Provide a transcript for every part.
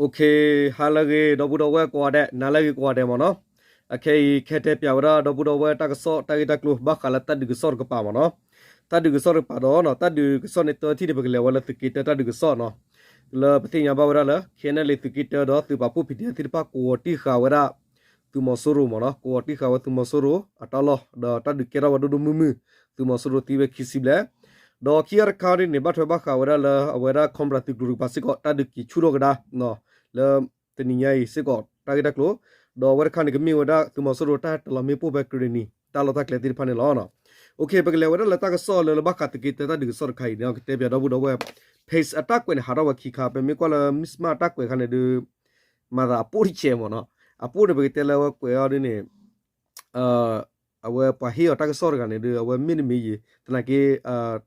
Okay, ဟါလၢအဂ့ၤ ဒီပုၢ်ဒီဝဲၢ်ကိးဂၤဒဲး, နၤလၢအဂ့ၤကိးဂၤဒဲးမ့ၢ်နီၤ. အခဲအံၤ ကဟဲတဲပၠးဝဲဒၣ်ဒီပုၢ်ဒီဝဲၢ်တၢ်ကစီၣ် တၢ်ဂ့ၢ်တၢ်ကျိၤ ဘၣ်ဃးလၢတၢ်ဒုးကစီၣ်တကပၤမ့ၢ်နီၤ. တၢ်ဒုးကစီၣ်တကပၤဒီး တၢ်ဒုးကစီၣ်န့ၣ်တထံၣ်န့ၣ် ပကလဲၤဝဲလၢသုးက့တၢတၢ်ဒုးကစီၣ်နီၤ. လၢပသ့ၣ်ညါဘၣ်ဝဲဒၣ်လၢ ခဲအံၤန့ၣ် သုးက့တၢဒီးသုးပာ်ဖှိၣ် ဖံးဒဲး သ့ၣ်တဖၣ် ကိးဂီၤတံၢ်ဃာ်ဝဲဒၣ် သုးမီၤစိရိၤမ့ၢ်နီၤ, ကိးဂီၤတံၢ်ဃာ်ဝဲသုးမီၤစိရိၤအတၢ်လီၢ် ဒီးတၢ်ဒုးကဲထီၣ်ဝဲဒိၣ်ဒိၣ်မုၢ်မုၢ်, သုးမီၤစိရိၤသံဝဲခံဆံဘျဲၣ်, ဒီးခံဂၤတခါဒ်န့ၣ် ဘၣ်ထွဲဘၣ်ဃးဝဲဒၣ်လၢအဝဲဒၣ် Cobra သုးကျိၤတကပၤစ့ၢ်ကီး တၢ်ဒုးက့ၤဆူၣ်ထီၣ်ကဒါ လၢတနံၤညါအံၤစ့ၢ်ကီး တၢ်ဂ့ၢ်တၢ်ကျိၤ, ဒီးအဝဲတခါန့ၣ် ကမ့ၢ်ဝဲဒၣ်သုးမီၤစိရိၤတၢ်ဟဲတလီၤမ့ၣ်ပိၢ်ဖဲကရ့ၣ်နံၤ တၢ်လီၢ်တၢ်ကျဲသ့ၣ်တဖၣ်န့ၣ်လီၤ. Okay, ပကလဲၤဝဲဒၣ်လၢတၢ်ကစီၣ်လၢလၢဘၣ်ဃးသုးက့တၢတၢ်ဒုးကစီၣ်တခါအံၤန့ၣ် ကတဲပၠးဒီပုၢ်ဒီဝဲၢ် page အတၢ်ကွဲးန့ၣ် ဟးထီၣ်ဝဲခံခါ, ပမ့ၢ်ကွၢ်လၢ Mizzima အတၢ်ကွဲးခါန့ၣ်ဒီး မၤသးအပိၢ်တစဲးမ့ၢ်နီၤ, အပိၢ်န့ၣ် ပကတဲလၢအဝဲကွဲးအီၤဒ်န့ၣ် အဝဲပှၤဟ့ၣ်အီၤတၢ်ကစီၣ်တဂၤန့ၣ်ဒီး အဝဲမ့ၢ်တမ့ၢ်ယံၤ သနာ်က့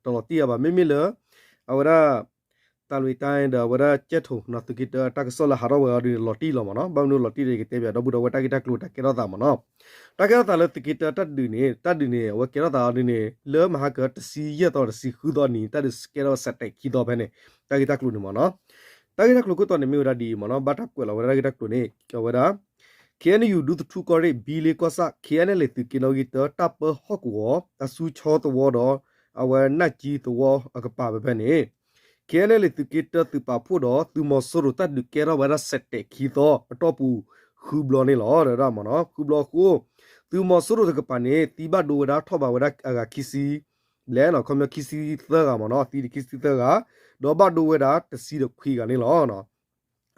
တလီၤတံၢ်အါဘၣ်, မ့မ့ၢ်လၢ အဝဲဒၣ် တၢ်လွံၢ်တၢ်ဒီးအဝဲဒၣ်ကဲထိၣ်နီၤ သုးက့တၢတၢ်ကစီၣ်လၢဟးထီၣ်ဝဲအီၤဒ်န့ၣ် လီၤတံၢ်လီၤမ့ၢ်နီၤ, ဘၣ်မနုၤလီၤတံၢ်ဒီး ယကတဲပၠးဒီပုၢ်ဒီဝဲၢ်တၢ်ဂ့ၢ်တၢ်ကျိၤတၢ်ကဲထီၣ်သးမ့ၢ်နီၤ. တၢ်ကဲထီၣ်သးလၢသုးက့တၢတၢ်ဒုးန့ၣ် တၢ်ဒုးန့ၣ် အဝဲကဲထီၣ်သးအီၤဒ်န့ၣ် လၢမဟါကတဆံယဲၢ်သီ တဆံဃုသီနံၤ တၢ်ဒုးကဲထီၣ်ဝဲစဲးတဲာ်ခံသီဖဲန့ၣ် တၢ်ဂ့ၢ်တၢ်ကျိၤန့ၣ်မ့ၢ်နီၤ. တၢ်ဂ့ၢ်တၢ်ကျိၤခိၣ်တီန့ၣ်မ့ၢ်ဝဲဒၣ်ဒ်အံၤမ့ၢ်နီၤ, ဘၣ်တၢ်ကွဲးလီၤဝဲဒၣ်တၢ်ဂ့ၢ်တၢ်ကျိၤန့ၣ် အဝဲဒၣ် KNU ဒူသထူကီၢ်ရ့ၣ် ဘံလ့ကီၢ်ဆၣ် KNLA သုးက့နီၣ်ဂံၢ်တၢ တၢ်ပၢဟီၣ်ကဝီၤ အစုဆီသဝီဒီး အဝဲနၢ်ကၠံသဝီအကပၤဖဲဖဲန့ၣ် KNLA သုးက့တၢသုးပာ်ဖှိၣ်ဒီး သုးမီၤစိရိၤတၢ်ဒုးကဲထီၣ်ဝဲဒၣ်စဲးတဲာ်ခံသီ အတီၢ်ပူၤဃုဘျီန့ၣ်လီၤ. မ့ၢ်နီၤ ဃုဘျီအဃိ သုးမီၤစိရိၤတကပၤန့ၣ် သံဘၣ်ဒိဝဲဒၣ်ထီၣ်ဘးဝဲဒၣ်အဂၤခံဆံ ဘျဲၣ်နီၤ, ခီပညီခံဆံသၢဂၤမ့ၢ်နီၤ, သံန့ၣ်ခံဆံသၢဂၤ, ဒီးဘၣ်ဒိဝဲဒၣ်တဆံဒီးခွံဂၤန့ၣ်လီၤ.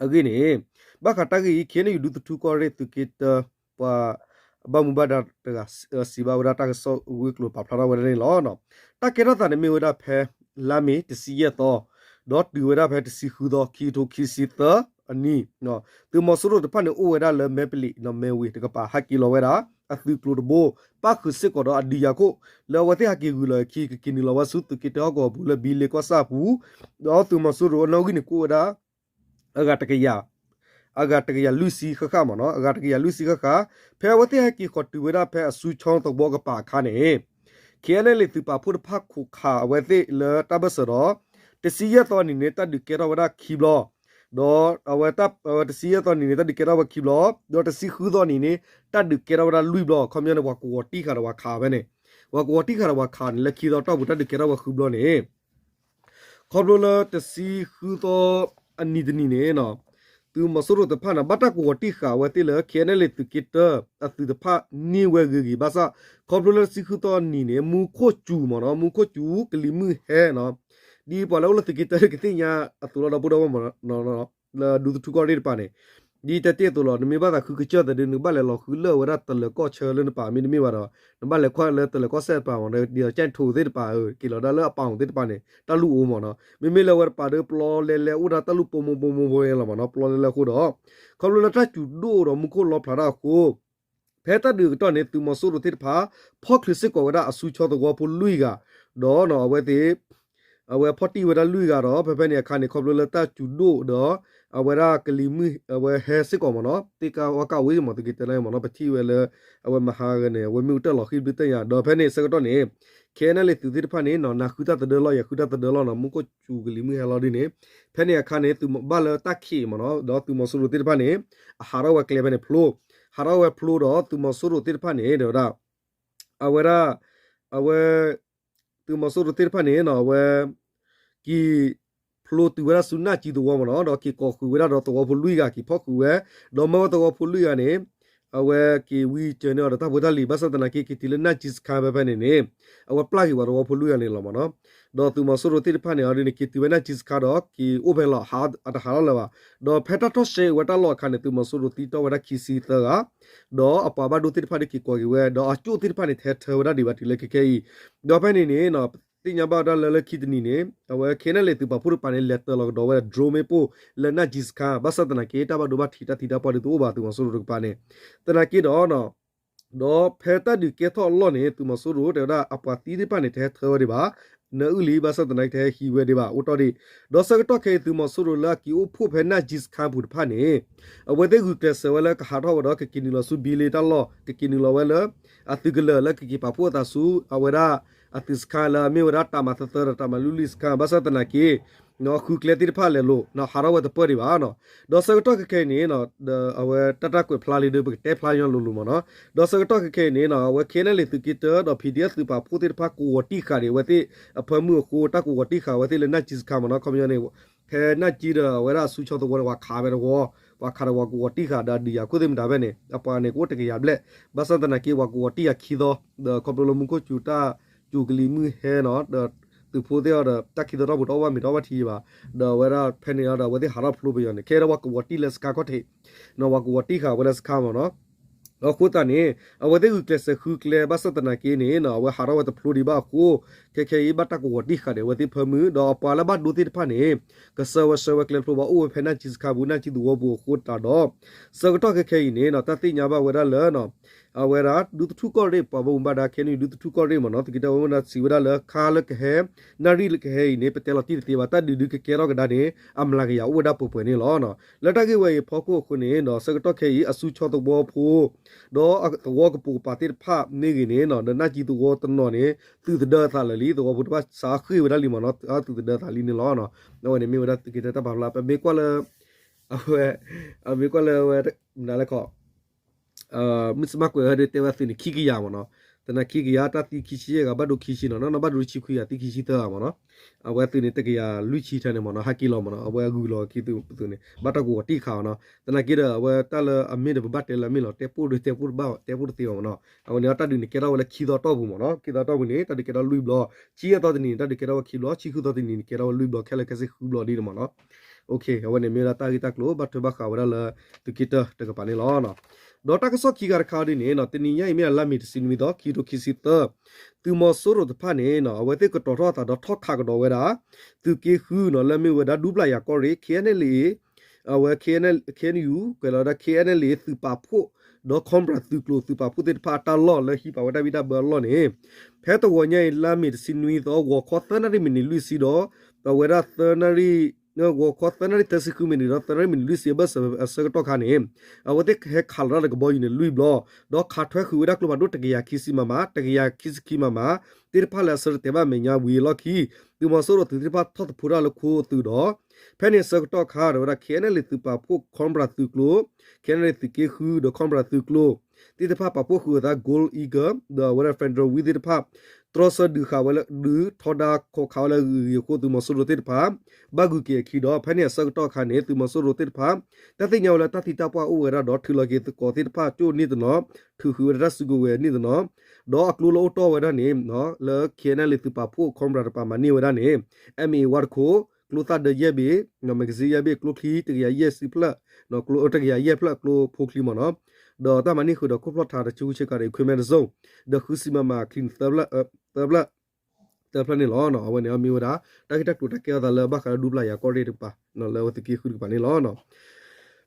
အဂ့ၢ်န့ၣ် ဘၣ်ဃးတၢ်ဂ့ၢ်အံၤ KNU ဒူသထူကီၢ်ရ့ၣ်သုးက့တၢ ပှၤဘၣ်မူဘၣ်ဒါတဂၤ စံးဘၣ်ဝဲဒၣ်တၢ်ကစီၣ်ဂ့ၢ်ကျိၤပာ်ဖျါထီၣ်ဝဲဒၣ်န့ၣ်လီၤ. တၢ်ကဲထီၣ်သးန့ၣ်မ့ၢ်ဝဲဒၣ်ဖဲ လါမ့ၤတဆံယဲၢ်သီ, ဒီးတုၤဝဲဒၣ်ဖဲတဆံဃုသီ ခံကထိခံဆံသၢအနံၤ, သုးမီၤစိရိၤတဖၣ်န့ၣ်အိၣ်ဝဲဒၣ်လၢမဲပလံး မဲဝ့ၤတကပၤ ဟဲက့ၤလီၤဝဲဒၣ် အသုးကျိၤတဘိ ပၣ်ဃုာ်စ့ၢ်ကီးဒီးအဒုးယၤခိၣ် လၢအဝဲသ့ၣ်ဟဲက့ၤဂုာ်လီၤအခံ ကက့ၤနုာ်လီၤဝဲဆူသုးက့တၢဟီၣ်ကဝီၤပူၤလၢဘံလ့ကီၢ်ဆၣ်ပူၤ, ဒီးသုးမီၤစိရိၤအနီၣ်ဂံၢ်န့ၣ်ကအိၣ်ဝဲဒၣ် အဂၤတကယၤ အဂၤတကယၤလွံၢ်ဆံဃၣ်ဃၣ်မ့ၢ်နီၤ, အဂၤတကယၤလွံၢ်ဆံဃၣ်ဃၣ်, ဖဲအဝဲသ့ၣ်ဟဲက့ၤဃီၤတုၤဝဲဒၣ်ဖဲအစုဆီသဝီကပၤအခါန့ၣ် KNLA သုးပာ်ဖှိၣ်တဖၣ်ခိးခးအဝဲသ့ၣ်လၢတၢ်ဘၢၣ်စၢၤဒီး တဆံယဲၢ်သီနံၤန့ၣ် တၢ်ဒုးကဲထီၣ်ဝဲဒၣ်ခံဘျီ, ဒီးအဝဲတဆံယဲၢ်သီနံၤန့ၣ် တၢ်ဒုးကဲထီၣ်ဝဲခံဘျီ, ဒီးတဆံဃုသီနံၤန့ၣ် တၢ်ဒုးကဲထီၣ်ဝဲဒၣ်လွံၢ်ဘျီ, ခီပညီန့ၣ် ပှၤကဝီၤတံၢ်ဃာ်ဒီးပှၤခးဖဲန့ၣ်, ပှၤကဝီၤတံၢ်ဃာ်ဒီးပှၤခးန့ၣ် လၢခံသီတီၢ်ပူၤတၢ်ဒုးကဲထီၣ်ဝဲဃုဘျီန့ၣ် ခီဖျိလၢတဆံဃုသီအနံၤတနံၤန့ၣ် သုးမီၤစိရိၤတဖၣ်န့ၣ် ဘၣ်တၢ်ကဝီၤတံၢ်ဃာ်အဝဲသ့ၣ်လၢ KNLA သုးက့တၢ အသုးတဖၣ်န့ၢ်ဝဲဂ့ၤဂ့ၤဘၣ်ဆၣ် ခီဖျိလၢတဆံဃုသီအနံၤန့ၣ် မူခိၣ်စူၤမ့ၢ်နီၤ, မူခိၣ်စူၤ ကလံၤမုၢ်ဟဲနီၤ, ဒ်ပှၤလၢအိၣ်လၢသုးက့တၢကသ့ၣ်ညါအသိးလီၤ ဒီပုၢ်ဒီဝဲၢ်မ့ၢ်နီၤ, လၢဒူသထူကီၢ်ရ့ၣ်တပၤန့ၣ် ဒ်တဲတ့ၢ်အသိးလီၤ, နမ့ၢ်ဘၣ်သးဃုကစၢၢ်သးဒုး နကဘၣ်လဲၤလီၤဃုလၢာ်ဝဲဒၣ်တလၢၤကီၢ်ဆၢလၢနပၤမ့တမ့ၢ်ဘၣ်ဒီး နဘၣ်လဲၤကွၢ်လၢတလၢၤကီၢ်စဲၣ်တပၤမ့ၢ်နီၤ, ဒီးကၠဲၣ်ထိးသ့ၣ်တပၤ က့ၤလီၤဒၣ်လၢအပာ်အီၤသ့ၣ်တပၤန့ၣ် တၢ်လူၢ်အိၣ်မ့ၢ်နီၤ, မ့မ့ၢ်လၢဝဲတပၤဒီး ပျီလဲလဲအိၣ်ဒၣ်တၢ်လူၢ်ပိာ်မူပိာ်မူဖိလီၤမ့ၢ်နီၤ, ပျီလဲလဲအဃိဒီး ခီဖျိလၢတၢ်စူၤဒိၣ်ဒီးမူခိၣ်လီဖျးတၢ်အဃိ ဖဲတၢ်ဒုးအကတီၢ်န့ၣ် သုးမီၤစိရိၤသ့ၣ်တဖၣ် ဖီၣ်ချုးစ့ၢ်ကီးဝဲဒၣ်အစုဆီသဝီဖိလွံၢ်ဂၤ, ဒီးအဝဲသ့ၣ် အဝဲဖီၣ်တံၢ်ဝဲဒၣ်လွံၢ်ဂၤဒီး ဖဲဖဲန့ၣ်အခါန့ၣ် ခီဖျိလၢတၢ်စူၤဒိၣ်ဒီး အဝဲဒၣ်ကလံၤမုၢ် အဝဲဟဲစ့ၢ်ကီးမ့ၢ်နီၤ, သ့ၣ်ကဝါကဝ့မ့ၢ်သုးက့တၢန့ၣ်မ့ၢ်နီၤ, ပထံၣ်ဝဲလၢ အဝဲမဟါဂၤန့ၣ် အဝဲမ့ၣ်အူတၢၢ်လီၤဃံၢ်ဘျုးတၢ်ညါ, ဒီးဖဲန့ၣ်ဆၢကတီၢ်န့ၣ် ခဲအံၤန့ၣ်လံ သုးသ့ၣ်တဖၣ်န့ၣ်နီၤ နဃုတၢ်သဒၢလီၤ ယဃုတၢ်သဒၢလီၤနီၤ, မူခိၣ်စူၤကလံၤမုၢ်ဟဲလီၤဒ်န့ၣ်, ဖဲန့ၣ်အခါန့ၣ် သုးမီၤဘၣ်လၢတၢ်ခံးမ့ၢ်နီၤ, ဒီးသုးမီၤစိရိၤသ့ၣ်တဖၣ်န့ၣ် အဟးထီၣ်ဝဲကျဲဖဲန့ၣ်ဖျိ, ဟးထီၣ်ဝဲဖျိဒီးသုးမီၤစိရိၤသ့ၣ်တဖၣ်န့ၣ် တဲဝဲဒၣ် အဝဲဒၣ် အဝဲ သုးမီၤစိရိၤသ့ၣ်တဖၣ်န့ၣ်နီၤ အဝဲ က့ၤဖျိတုၤဝဲဒၣ်ဆူနၢ်ကၠံသဝီမ့ၢ်နီၤ, ဒီးက့ၤကိးဃုာ်ဝဲဒၣ်ဒီးသဝီဖိလွံၢ်ဂၤ က့ၤဖီၣ်ဃုာ်ဝဲ, ဒီးမၢဝဲသဝီဖိလွံၢ်ဂၤန့ၣ် အဝဲက့ၤဝံကၢၤန့ၢ်အီၤဒီးတၢ်ဖိတၢ်လံၤ ဘၣ်ဆၣ်သနာ်က့ က့ၤတုၤလၢနၢ်ကၠံစခါဖဲဖဲန့ၣ်န့ၣ် အဝဲပျၢ်က့ၤဝဲသဝီဖိလွံၢ်ဂၤန့ၣ်လီၤမ့ၢ်နီၤ, ဒီးသုးမီၤစိရိၤသ့ၣ်တဖၣ်န့ၣ် အဒ်န့ၣ် က့ၤတုၤဝဲနၢ်ကၠံစခါဒီး က့ၤအိၣ်ဖဲလီၤ အတဟးထီၣ်လၢၤဘၣ်, ဒီးဖဲတၢ်ထီၣ်ရှဲဝဲတၢ်လီၢ်အခါန့ၣ် သုးမီၤစိရိၤသံတီၢ်ဝဲဒၣ်ခံဆံသၢဂၤ ဒီးအပှၤဘၣ်ဒိသ့ၣ်တဖၣ်ဒ်က့ၤကိးက့ၤဝဲ ဒီးအကၠိၣ်သ့ၣ်တဖၣ်န့ၣ် တဟဲထၢဝဲဒၣ်ဒံးဘၣ်တုၤလၢခဲခဲအံၤ, ဒီးဖဲန့ၣ်န့ၣ် သ့ၣ်ညါဘၣ်ဝဲဒၣ်လၢလၢခံတနံၤန့ၣ် အဝဲခဲအံၤန့ၣ်လံ သုးပာ်ဖှိၣ်တကပၤန့ၣ် လဲၤတၢၤလီၤကဒီးဝဲဒၣ် drone မ့ၣ်ပိၢ်လၢနၢ်ကၠံစခါ, ဘၣ်ဆၣ်သနာ်က့ တၢ်ဘၣ်ဒိဘၣ်ထံးတၢ်သံတၢ်ပှၢ်ဒုးတအိၣ်ဘၣ် သုးမီၤစိရိၤတကပၤန့ၣ်, သနာ်က့ဒီး ဒီးဖဲတၢ်ဒုးကဲထီၣ်အလီၢ်န့ၣ် သုးမီၤစိရိၤတဲဝဲဒၣ် အပှၤသံသ့ၣ်တဖၣ်န့ၣ် တဟဲထၢဝဲဒံးဘၣ်, နအုၣ်လံ ဘၣ်ဆၣ်သနာ်က့ တဟဲဟံးဝဲဒံးဘၣ် အိၣ်တီၢ်ဒံး, ဒီးဆၢကတီၢ်ခဲအံၤ သုးမီၤစိရိၤလၢအက့ၤအိၣ်ဖှိၣ်ဖဲနၢ်ကၠံစခါပူၤတဖၣ်န့ၣ် အဝဲသ့ၣ်ဂုာ်ကျဲးစၢးဝဲလၢကဟးထီၣ်ဝဲဒီး ကက့ၤနုာ်လီၤဆူဘံလ့တၢ်လီၢ် ကက့ၤနုာ်လီၤဝဲလၢ အသုးကလၢၤလၢကက့ၤပာ်ဖှိၣ်အသးဆူ အဝဲဒၣ် အသုးစခါလၢအမ့ၢ်ဝဲဒၣ်တၢ်မၤသၢသၢဒီးတၢ်မၤလွံၢ်လွံၢ်စခါ ဘၣ်ဆၣ်သနာ်က့ ဃုကျဲသ့ၣ်တဖၣ်လဲၤလိာ် ဟးထီၣ်ဝဲတပၢၢ်ဒံးဘၣ်နီၤ. ဒီးဆၢကတီၢ်ခဲခဲအံၤန့ၣ် အဝဲတၢ်တၢ်ကွဲးဖျါလံဒီး ပကတဲဖျါညီလိၤလိၤမ့ၢ်နီၤ. ဒီးဆၢကတီၢ်ခဲခဲအံၤန့ၣ် အဝဲ ခဲအံၤန့ၣ် သုးက့တၢဒီး ဖံးဒ့အသုးပာ်ဖှိၣ်သ့ၣ်တဖၣ် ကဝီၤတံၢ်ဃာ်ဒီးအဝဲသ့ၣ်အဖၢမုၢ်အဃိ တၢ်ကဝီၤတံၢ်ဃာ်ဝဲသ့ၣ်လၢနၢ်ကၠံစခါမ့ၢ်နီၤ. ခီပညီန့ၣ် ဖဲနၢ်ကၠံဒီးအဝဲဒၣ်အစုဆီသဝီန့ၣ် ပှၤခးဝဲတဝီ, ပှၤခးဒီးပှၤကဝီၤတံၢ်ဃာ်ဒီးဒုးယၤခိၣ်သ့ၣ်မတၤဖဲန့ၣ် အပှၤန့ၣ်ကအိၣ်တကယၤဘျဲၣ်, ဘၣ်ဆၣ်သနာ်က့ ပှၤကဝီၤတံၢ်ဃာ်ခံသီ, ဒီးခီဖျိလၢမူခိၣ်စူၤတၢ်စူၤကလံၤမုၢ်ဟဲနီၤ, ဒီးသုးဖိသ့ၣ်အီၤဒီး တၢ်ခံသီတီၢ်ပူၤတအီၣ်ဘၣ်မ့ၤတအီၣ်ဘၣ်ထံဘၣ်, ဒီးအဝဲဒၣ်ဖဲန့ၣ်ဒီး အဝဲသ့ၣ်ဟးထီၣ်ဖျိပယီၤန့ၣ် ခဲအံၤဒီးပှၤကဝီၤတံၢ်လၢစခါခီၣ်ထံး, ပှၤကဝီၤတံၢ်ဃာ်ဝဲလၢစခါမ့ၢ်နီၤ. အဃိသတးန့ၣ် အဝဲသ့ၣ်ဂုာ်ကျဲးစၢးဃုကျဲ ဘၣ်ဆၣ်သနာ်က့န့ၣ် အဝဲဟးထီၣ်ဝဲတဖျိဒံးဘၣ်အဃိ ခဲခဲအံၤဘၣ်တၢ်ကဝီၤတံၢ်ဃာ်ဒီးအဝဲသ့ၣ်ဖၢမုၢ် ဒီးအပှၤလၢဘၣ်ဒိသ့ၣ်တဖၣ်န့ၣ် ကဆှၢဝဲဆှၢဝဲကျဲတဖျိဘၣ် အိၣ်ဝဲဖဲနၢ်ကၠံစခါပူၤ နၢ်ကၠံသဝီပူၤအဃိသတးဒီး ဆၢကတီၢ်ခဲခဲအံၤန့ၣ် တၢ်သ့ၣ်ညါဘၣ်ဝဲဒၣ်လၢ အဝဲဒၣ်ဒူသထူၣ်ကီၢ်ရ့ၣ် ပှၤဘၣ်မူဘၣ်ဒါ ခဲအံၤန့ၣ် ဒူသထူၣ်ကီၢ်ရ့ၣ်မ့ၢ်နီၤ သုးက့တၢဝဲဒၣ်စံးဝဲဒၣ်လၢ ခါလၢကဟဲ နၣ်ရံၣ်လၢကဟဲအံၤန့ၣ် ပတဲလီၤတံၢ်တသ့ဘၣ် တၢ်ဒုးဒုးကကဲထီၣ်ကဒါန့ၣ် အမျးကယၤအိၣ်ဝဲဒၣ်ပှဲၤပှဲၤန့ၣ်လီၤ. လၢတၢ်ဂ့ၢ်ဝဲအံၤအဖီခိၣ်အဃိန့ၣ်ဒီး ဆၢကတီၢ်ခဲအံၤ အစုဆီသဝီဖိ ဒီးသဝီကပိာ်ကပၤသ့ၣ်တဖၣ်မ့ၢ်ဂ့ၤန့ၣ် ဒီးနၢ်ကၠံသဝီတနီၤန့ၣ် သုးသဒၢအသးလၢာ်လံ သဝီဖိတဖၣ်စးဃ့ၢ်ဝဲဒၣ်လံမ့ၢ်နီၤ သုးသဒၢအသးလံန့ၣ်လီၤ. အဝဲန့ၣ်မ့ၢ်ဝဲဒၣ်သုးက့တၢတၢ်ပာ်ဖျါ ပမ့ၢ်ကွၢ်လၢ အဝဲ အမ့ၢ်ကွၢ်လၢအဝဲ မနုၤလဲၣ်ခီ မုၢ်စမၢ်ကွဲးဟဲဒုးတဲဝဲသုးန့ၣ်ခံကယၤမ့ၢ်နီၤ, သနာ်ခံကယၤ တၢ်သံခံဆံယဲၢ်ဂၤ ဘၣ်ဒိခံဆံနီၤ နီၢ်နီၢ်ဘၣ်ဒိတဆံခွံဂၤ သံခံဆံသၢဂၤမ့ၢ်နီၤ, အဝဲသုးန့ၣ်တကယၤလွံၢ်ဆံထဲန့ၣ်မ့ၢ်နီၤ ဟးက့ၤလီၤမ့ၢ်နီၤ အဝဲအဂုၤလီၤခံသုးန့ၣ် ဘၣ်တၢ်ကဝီၤတံၢ်ဃာ်အီၤနီၤ သနာ်က့ဒီး အဝဲတၢ်လၢအမ့ၢ်ဒီးပဘၣ်တဲလၢအမ့ၢ်လီၤ တဲပိၢ်ဒီးတဲပိၢ်တဘၣ် တဲပိၢ်တသ့ဘၣ်မ့ၢ်နီၤ, အဝဲန့ၣ်တၢ်ဒုးန့ၣ်ကဲထီၣ်ဝဲလၢခံသီတီၢ်ပူၤမ့ၢ်နီၤ ခံသီတီၢ်ပူၤန့ၣ် တၢ်ဒုးကဲထီၣ်လွံၢ်ဘျီ, ဆံယဲၢ်သီတနံၤန့ၣ် တၢ်ဒုးကဲထီၣ်ဝဲခံဘျီ, ဆံဃုသီတနံၤန့ၣ် ကဲထီၣ်ဝဲလွံၢ်ဘျီ ခဲလၢာ်ခဲဆ့ဃုဘျီဒ်န့ၣ်မ့ၢ်နီၤ. အဝဲန့ၣ်မ့ၢ်ဝဲဒၣ်တၢ်ဂ့ၢ်တၢ်ကျိၤ ဘၣ်ထွဲဘၣ်ဃးဝဲဒၣ်လၢ သုးက့တၢတကပၤန့ၣ်လီၤ. ဒီးတၢ်ကစီၣ်ခံဂၤတခါဒ်န့ၣ် တနံၤညါအံၤမ့ၢ်လါမ့ၤတဆံနွံသီ ခံကထိခံဆံသၢ, သုးမီၤစိရိၤတဖၣ်န့ၣ် အဝဲသ့ၣ်ကတီၤထီၣ်အသးဒီးထီၣ်ခးကဒီးဝဲဒၣ် သုးက့ဃုနီၤ လၢမ့ၢ်ဝဲဒၣ်ဒူပျၢ်ယၤကီၢ်ရ့ၣ် ခဲအံၤန့ၣ်လံ အဝဲ ခဲအံၤန့ၣ်လံ ကွဲးလီၤဝဲဒၣ် ခဲအံၤန့ၣ်လံ သုးပာ်ဖှိၣ် ဒီး Cobra သုးကျိၤ သုးပာ်ဖှိၣ်သ့ၣ်တဖၣ်အတၢ်လီၢ်လၢဟံးပာ်ဝဲတၢ်ဘံၣ်တၢ်ဘၢအလီၢ်န့ၣ် ဖဲတဂီၤညါအံၤ လါမ့ၤတဆံနွံသီ ဂီၤခီသၢနၣ်ရံၣ်မံးနံးလွံၢ်ဆံဒီး အဝဲဒၣ်သၢနၣ်ရံၣ် ဂီၤခီသၢနၣ်ရံၣ်သၢဆံဃုမံးနံးဒီး သၢနၣ်ရံၣ်မံးနံးလွံၢ်ဆံအဘၢၣ်စၢၤအဆၢကတီၢ်ခါန့ၣ် အဝဲသ့ၣ်ဟဲခးလီၤတၢ်ဒီးကဘီယူၤန့ၣ်လွံၢ်ဘျီ, ဒီးခးထွဲဃုာ်ဝဲဒၣ်ကျိဖးဒိၣ်တကယၤခံဆံမမ, တကယၤခံဆံခံမမ သ့ၣ်တဖၣ်လၢအဆၢတတဲာ်ဘၣ်အမဲာ်ညါဝံၤအလီၢ်ခံ, သုးမီၤစိရိၤသုးသ့ၣ်တဖၣ်ထီၣ်သဖှိတၢ်လၢခိအသုးဒီး ဖဲန့ၣ်အဆၢကတီၢ်ခါ အဝဲဒၣ် ခဲအံၤန့ၣ်လံ သုးပာ်ဖှိၣ် Cobra သုးကျိၤ, ခဲအံၤန့ၣ်လံ သုးက့ဃုဒီး Cobra သုးကျိၤ သ့ၣ်တဖၣ်ပာ်ဖှိၣ်ဃုာ်အသး Gold Eagle ဒီးအဝဲဒၣ် Federal Wing သ့ၣ်တဖၣ် တြီဆၢဒုးဃာ်ဝဲလၢ ဒုးထီဒါခိးခးဝဲလၢအဂ့ၤဂ့ၤအဃိ သုးမီၤစိရိၤသ့ၣ်တဖၣ် ဘၣ်ဂုၤက့ၤအခံဒီး ဖဲန့ၣ်အဆၢကတီၢ်ခါန့ၣ် သုးမီၤစိရိၤသ့ၣ်တဖၣ် တၢ်သ့ၣ်ညါဝဲလၢတၢ်သံတၢ်ပှၢ်အိၣ်ဝဲဒၣ်ဒီး ထုးလီၤက့ၤသကိးသ့ၣ်တဖၣ်ကၠိၣ်န့ၢ်တနီၤ, ထုးဃုာ်ဝဲဒၣ်တၢ်စုကဝဲၤန့ၢ်တနီၤ, ဒီးအကျိလၢအိၣ်တီၢ်ဝဲဒၣ်န့ၣ် လၢ ခဲအံၤန့ၣ်လံ သုးပာ်ဖှိၣ် Cobra တပၤမၤန့ၢ်ဝဲဒၣ်န့ၣ် M A one တခိၣ်, ကျိသၣ်ဒၢယဲၢ်ဘ့ၣ်, magazine ယဲၢ်ဘ့ၣ်, ကျိချံတကယၤယဲၢ်ဆံဖျၢၣ်, တကယၤယဲၢ်ဖျၢၣ်ကျိဖိချံမ့ၢ်နီၤ, ဒီးတၢ်မၤန့ၢ်ဃုာ်ဒီးခိၣ်ဖျီၣ်ထးတဆံဃုဆ့ကၤဒီး equipment တစိၢ်, ဒီးဃုဆံ မမ ချံသၢဖျၢၣ်, သၢဖျၢၣ်န့ၣ်လီၤ. အဝဲန့ၣ်အမ့ၢ်ဝဲဒၣ် တၢ်ဂ့ၢ်တၢ်ကျိၤတၢ်ကဲထီၣ်သးလၢဘၣ်ဃးလၢဒူပျၢ်ယၤကီၢ်ရ့ၣ်တကပၤ လၢအဝဲသုးက့ဃုတကပၤန့ၣ်လီၤ.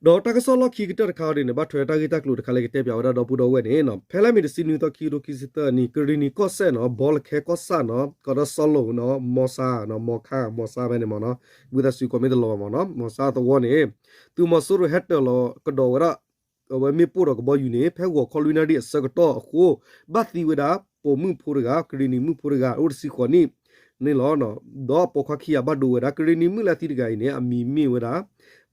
ဒီးတၢ်ကစီၣ်လီၢ်ခံကတၢၢ်တခါဒ်န့ၣ် ဘၣ်ထွဲတၢ်ဂ့ၢ်တၢ်ကျိၤတခါလၢကတဲပၠးဝဲဒၣ်ဒီပုၢ်ဒီဝဲၢ်န့ၣ် ဖဲလါမ့ၤတဆံနွံသီ ခံကထိခံဆံသၢနံၣ် ကရ့ၣ်နံၤကီၢ်စဲၣ်နီၤ ဘီလခဲကီၢ်ဆၣ်နီၤ ကီးဒီးစီၤလိၣ်နီၤ မီၤစါနီၤ မီၤခါ မီၤစါဖဲန့ၣ်မ့ၢ်နီၤ ဝံသးစူၤကိးမ့ၢ်တလီၤဘၣ်မ့ၢ်နီၤ မီၤစါသဝီန့ၣ် သုးမီၤစိရိၤဟဲတၢၤလီၤကဒီးဝဲဒၣ် အဝဲမ့ၣ်ပိၢ်ဒီးကဘီယူၤန့ၣ် ဖဲဂီၤခီလွံၢ်နၣ်ရံၣ်အဆၢကတီၢ်အဃိ ဘၣ်သံဝဲဒၣ် ပိာ်မုၣ်ဖိတဂၤ ကရ့ၣ်နံၤမုၣ်ဖိတဂၤ အိၣ်တဆံဃိးနံၣ်န့ၣ်လီၤ. ဒီးအပိာ်ခွါခံဂၤဘၣ်ဒိဝဲဒၣ် ကရ့ၣ်နံၤမုၣ်လၢအသံတဂၤအံၤန့ၣ် အမံၤမ့ၢ်ဝဲဒၣ်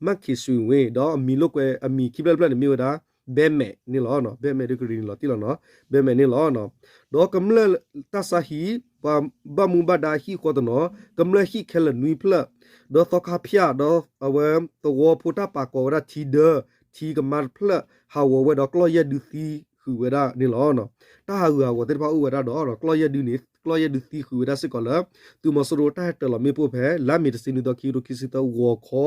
မၣ်ခ့ၣ်ဆွ့ၣ်ဝ့ၣ် ဒီးအမံၤလိာ်ကွဲ အမံၤခံဖျၢၣ်တဖျၢၣ်န့ၣ်မ့ၢ်ဝဲဒၣ် ဘဲမဲာ်န့ၣ်လီၤ. ဘဲမဲာ်ဒုးကရ့ၣ်နံၤလီၤတံၢ်လီၤနီၤ ဘဲမဲာ်န့ၣ်လီၤ. ဒီးကမျၢၢ်တၢ်ဆါဟံၣ် ပှၤဘၣ်မူဘၣ်ဒါဟံၣ်ဃီတနီၤ ကမျၢၢ်ဟံၣ်ခဲလၢာ်နွံဖျၢၣ် ဒီးသီခါဖၠၣ် ဒီးအဝဲသဝီဖိတၢ်ပာ်ကီၤဝဲဒၣ်ထံဒၢ ထံကမါတဖျၢၣ် ဟးဂီၤဝဲဒီးကျီၢ်ယဲၢ်ဒုသံဃုာ်ဝဲဒၣ်န့ၣ်လီၤ. တၢ်ဟးဂူာ်ဟးဂီၤသ့ၣ်တဖၣ်အိၣ်ဝဲဒၣ်ဒီး ကျီၢ်ယဲၢ်ဒုန့ၣ် ကျီၢ်ယဲၢ်ဒုသံဃုာ်ဝဲဒၣ်စ့ၢ်ကီးလၢ သုးမီၤစိရိၤတၢ်ဟဲတၢၤလီၤမ့ၣ်ပိၢ်ဖဲ လါမ့ၤတဆံနွံသီ ခံကထိခံဆံသၢဂီၤခီ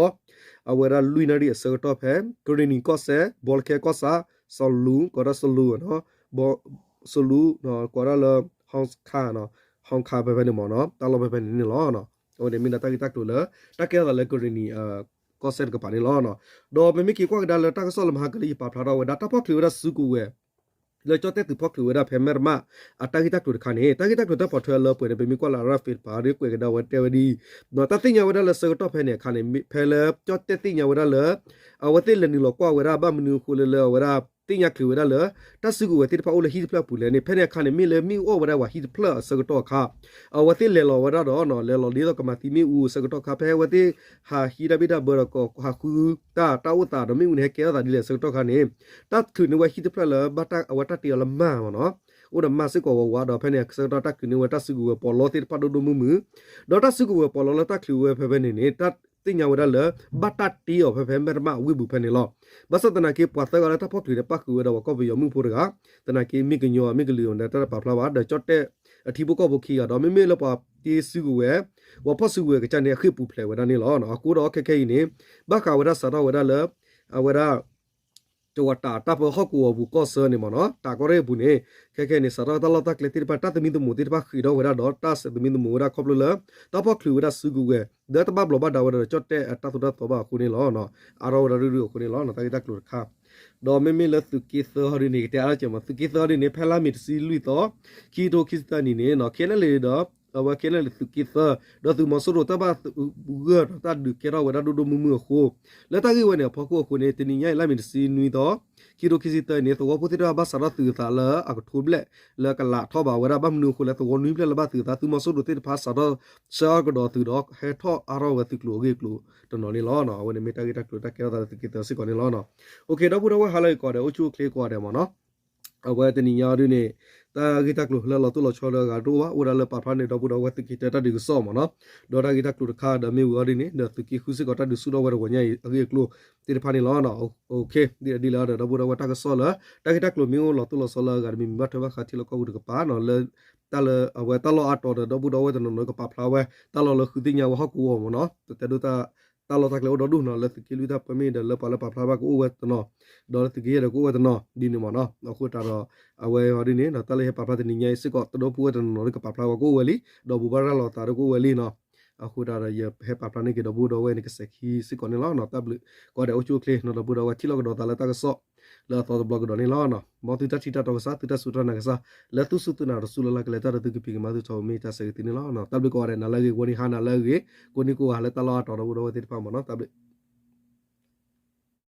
အဝဲဒၣ်လွံၢ်နၣ်ရံၣ်အဆၢကတီၢ်ဖဲ ကရ့ၣ်နံၤကီၢ်စဲၣ် ဘီလခဲကီၢ်ဆၣ် စီၤလူၤ ကိးဒၣ်စီၤလူၤ ဘီ စီၤလူၤ ကိးဒၣ်လၢ ဟီၣ်ခါ ဟီၣ်ခါဖဲဖဲန့ၣ်မ့ၢ်နီၤ တၢ်လီၢ်ဖဲဖဲန့ၣ်န့ၣ်လီၤ. အဝဲန့ၣ်မ့ၢ်ဒၣ်တၢ်ဂ့ၢ်တၢ်ကျိၤလၢ တၢ်ကဲထီၣ်သးလၢကရ့ၣ်နံၤ ကီၢ်စဲၣ်တကပၤန့ၣ်လီၤ. ဒီးပမ့ၢ်က့ၤကွၢ်ကဒါလၢတၢ်ကစီၣ်လၢမဟါကလၢယပာ်ဖျါထီၣ်ဝဲဒၣ် တၢ်ဖီၣ်ချုးဝဲဒၣ်စုကဝဲၤ လၢကၠီၣ်တဲၣ်သုးဖီၣ်ချုးဝဲဒၣ်ဖဲမဲၢ်တမး အတၢ်ဂ့ၢ်တၢ်ကျိၤတခါန့ၣ် တၢ်ဂ့ၢ်တၢ်ကျိၤတၢ်ပိာ်ထွဲလၢပှဲၤန့ၣ် ပမ့ၢ်ကွၢ်လၢ RFA တပၤ ဒ်ကွဲးကဒါဝဲတဲဝဲဒ်အံၤ တၢ်သ့ၣ်ညါဝဲဒၣ်လၢဆၢကတီၢ်ဖဲန့ၣ်အခါန့ၣ် ဖဲလၢကၠီၣ်တဲၣ်သ့ၣ်ညါဝဲဒၣ်လၢ အဝဲသ့ၣ်လဲၤနုာ်လီၤကွၢ်ဝဲဒၣ် ဘၣ်မနုၤအဃိလၢလၢအဝဲဒၣ် သ့ၣ်ညါချုးဝဲဒၣ်လၢ တၢ်စုကဝဲၤသ့ၣ်တဖၣ်အိၣ်လၢဟံၣ်တဖျၢၣ်အပူၤလဲၣ်န့ၣ် ဖဲန့ၣ်အခါန့ၣ် မ့ၢ်လၢမ့ၣ်အူအီၣ်ဝဲဒၣ်ပှၤဟံၣ်တဖျၢၣ်အဆၢကတီၢ်အခါ အဝဲသ့ၣ်လဲၤလီၤဝဲဒၣ်ဒီး လဲၤလီၤဒ်သိးကမၤသံမ့ၣ်အူအဆၢကတီၢ်အခါ ဖဲအဝဲသ့ၣ်ဟးဟံးတၢ်ဘ့ၣ်တၢ်ဘၢဒီး ဟးဃုတၢ်တၢ်အိၣ်သးဒီး မ့ၣ်အူန့ၣ် ဟဲကဲထီၣ်သးဒ်လဲၣ်အဆၢကတီၢ်အခါန့ၣ် တၢ်ချုးန့ၢ်ဝဲဟံၣ်တဖျၢၣ်လၢ အဝဲတၢ်တ့အီၤလၢမၢ်မ့ၢ်နီၤ အိၣ်ဒီးမၢ်စ့ၢ်ကီးဝးဝးဒီး ဖဲန့ၣ်အဆၢကတီၢ်တၢ်ချုးန့ၢ်ဝဲတၢ်စုကဝဲၤပီးလီသ့ၣ်တဖၣ်ဒိၣ်ဒိၣ်မုၢ်မုၢ် ဒီးတၢ်စုကဝဲၤပီးလီလၢတၢ်ချုးဝဲဖဲဖဲန့ၣ်န့ၣ် တၢ်သ့ၣ်ညါဝဲဒၣ်လၢ ဘၣ်တၢ်တ့အီၤဖဲဖဲမဲၢ်တမၣ်အဝ့ၢ်ပူၤဖဲန့ၣ်လီၤ. ဘၣ်ဆၣ်သနာ်က့ပှၤသၢဂၤလၢတၢ်ဖီၣ်ချုးန့ၣ် ပၣ်ဃုာ်ဝဲဒီးပှၤကီၢ်ပယီၤမုၣ်ဖိတဂၤ သနာ်က့မ့ၢ်ကညီမ့ၢ်ကလုာ်အီၤန့ၣ် တၢ်တပာ်ဖျါဘၣ် ဒီးကၠီၣ်တဲၣ်အထံဖိကီၢ်ဖိခံဂၤဒီး မ့မ့ၢ်လၢပှၤတ့စုကဝဲၤ ပှၤဖီၣ်စုကဝဲၤကစၢ်န့ၣ် အဃ့ၢ်ပူၤဖျဲးဝဲဒၣ်န့ၣ်လီၤ. အဃိဒီးခဲခဲအံၤန့ၣ် ဘၣ်ဃးဝဲဒၣ်စးထီၣ်ဝဲဒၣ်လၢ အဝဲဒၣ် ကဝီၤတးတၢ်ပၢဟီၣ်ကဝီၤပူၤကီၢ်ဆၢန့ၣ်မ့ၢ်နီၤ တးကီၢ်ရ့ၣ်အပူၤန့ၣ် ခဲခဲန့ၣ် စးထီၣ်တၢ်လီၢ်တၢ်ကျဲသ့ၣ်တဖၣ် တၢ်သမံသမိးသ့ၣ်တဖၣ်ဃ့ၢ်ထီၣ်ဝဲဒၣ်ဒီး တၢ်သမံသမိးဝဲဒၣ်ခီဖျိလၢ တၢ်ဖီၣ်ချုးဝဲဒၣ်စုကဝဲၤ ဒီးတဘၣ်ဘျီးဘၣ်ဒါဝဲဒၣ်ဒီး ကၠီၣ်တဲၣ်အတၢ်သိၣ်တၢ်သီဘၣ်အဃိန့ၣ်လီၤ. အါထီၣ်ဝဲဒၣ်ရုၢ်ရုၢ်အဃိန့ၣ်လီၤ တၢ်ဂ့ၢ်တၢ်ကျိၤတခါ ဒီးမ့မ့ၢ်လၢသုးက့သၢဟီဒ်န့ၣ် ကတဲအါထီၣ်ကဲမး သုးက့သၢဟီဒ်န့ၣ် ဖဲလါမ့ၤတဆံလွံၢ်သီ ခံကထိခံဆံသၢနံၣ်န့ၣ် ခဲနလံဒီး အဝဲခဲနလံသုးက့သၢ ဒီးသုးမီၤစိရိၤတၢ်ဘၣ်ဂၢၢ်ဒီးတၢ်ဒုးကဲထီၣ်ဝဲဒၣ်ဒိၣ်ဒိၣ်မုၢ်မုၢ်အဃိ လၢတၢ်ဂ့ၢ်ဝဲန့ၣ်အဖီခိၣ်အဃိန့ၣ် တနံၤညါအံၤလါမ့ၤတဆံနွံသီ ခံကထိခံဆံသၢနံၣ်န့ၣ် သဝီဖိသ့ၣ်တဖၣ်ဘၣ်စးထီၣ်သုးအသးလၢအကထိဘျဲၣ်လၢကလးထီၣ်ဘၣ်ဝဲဒၣ် ဘၣ်မနုၤအဃိလဲၣ် သဝီနွံဖျၢၣ်လၢဘၣ်သုးအသး သုးမီၤစိရိၤသ့ၣ်တဖၣ်စးထီၣ်ဆှၢအီၤကဒီးသုးဒီး ဟဲထီၣ်အါထီၣ်ဝဲသုးကျိၤအဂ့ၢ်အကျိၤတနီၤန့ၣ်လီၤ. အဝဲန့ၣ်မ့ၢ်တၢ်ဂ့ၢ်တၢ်ကျိၤတၢ်ကဲထီၣ်သးလၢသုးက့သၢစ့ၢ်ကီးန့ၣ်လီၤ. ဒီပုၢ်ဒီဝဲၢ်ဟါလၢအဂ့ၤကိးဂၤဒဲး အိၣ်ဆူၣ်အိၣ်ချ့ကိးဂၤဒဲးမ့ၢ်နီၤ အဝဲတနံၤညါအီၤဒ်န့ၣ် တၢ်ဂ့ၢ်တၢ်ကျိၤလၢလီၤတိၢ်လီၤဆီလၢအဂၤတအိၣ်ဘၣ် အိၣ်ဒၣ်လၢပာ်ဖျါန့ၣ် ဒီပုၢ်ဒီဝဲၢ်သုးက့တၢတၢ်ဒုးကစီၣ်မ့ၢ်နီၤ ဒီးတၢ်ဂ့ၢ်တၢ်ကျိၤတခါဒီးမ့ၢ်ဝံၤအီၤဒ်န့ၣ် ဒီးသုးက့ဃုစ့ၢ်ကီးတၢ်ဒုးဆူၣ်ထီၣ်ဝဲတဂီၤညါအံၤအဂ့ၢ်အကျိၤသ့ၣ်တဖၣ်န့ၣ်လီၤ. ဒ်လဲၣ်ဒီး ဒီပုၢ်ဒီဝဲၢ်တၢ်ကစီၣ်လၢ တၢ်ဂ့ၢ်တၢ်ကျိၤမ့ၢ်အိၣ်လီၤတိၢ်လီၤဆီလၢအဂၤတမံၤမံၤဘၣ်ထွဲဘၣ်ဃးထံလီၢ်ကီၢ်ပူၤတကပၤနီၤ လၢတၢ်လၢအဝဲတၢ်လီၢ်အါတီၤဒီး ဒီပုၢ်ဒီဝဲၢ်တနီၤနီၤကပာ်ဖျါဝဲ တၢ်လီၢ်လၢဃုသ့ၣ်ညါဝဲဟီၣ်ကဝီၤမ့ၢ်နီၤ တတဲဒိၣ်တၢ် တၢ်လီၢ်တၢ်ကျဲအိၣ်ဒီဒူၣ်နီၤ လၢသုးက့လွံၢ်တၢ်ပၢမ့ၢ်ဒီး လၢပှၤလၢပာ်ဖျါဘၣ်ကအိၣ်ဝဲတနီၤ ဒီးလၢသုးက့ယဲၢ်ဒီးကအိၣ်ဝဲတနီၤ ဒ်န့ၣ်မ့ၢ်နီၤ အဃိသတးဒီး အဝဲအီၤဒ်န့ၣ် တၢ်လၢယဟဲပာ်ဖျါတနံၤညါအံၤစ့ၢ်ကီး တဒီပုၢ်ဝဲၢ်တနီၤနီၤကပာ်ဖျါဝဲကအိၣ်ဝဲလံ ဒီးဘိးဘၣ်ရၤလီၤသးဒီးကအိၣ်ဝဲလံနီၤ အဃိသတးဒီး ယဟဲပာ်ဖျါန့ၢ်က့ၤဒီပုၢ်ဒီဝဲၢ်န့ၣ်ကစဲးခံစ့ၢ်ကီးန့ၣ်လီၤ. တၢ်ဘျုးကိးဂၤဒဲး အိၣ်ဆူၣ်အိၣ်ချ့နီၤ ဒီပုၢ်ဒီဝဲၢ် ထံၣ်လိာ်ကဒီးသးလၢတၢ်ကစီၣ်လၢအသီတဘျီကဒီးန့ၣ်လီၤ. မ်သုတၢ်ထံၣ်တၢ်တီကစၢ် သုတၢ်စူၢ်တၢ်နာ်ကစၢ် လၢသုစူၢ်သုနာ်တစူၢ်လၢ်လၢ်ကလဲၤတၢ်ဒီးသုကပံၤကမၤသုထီၣ်မ့ၢ်တၢ်ဆၢဂ့ၤသုန့ၣ်လီၤ. တၢ်ဘျုးကိးဂၤဒဲး နၤလၢအဂ့ၤ ကိးနံၤဟါနၤလၢအဂ့ၤ ကိးနံၤကိးဂၤလၢတၢ်လီၢ်အါတီၤဒီပုၢ်ဒီဝဲၢ်သ့ၣ်တဖၣ်မ့ၢ်နီၤ တၢ်ဘျုး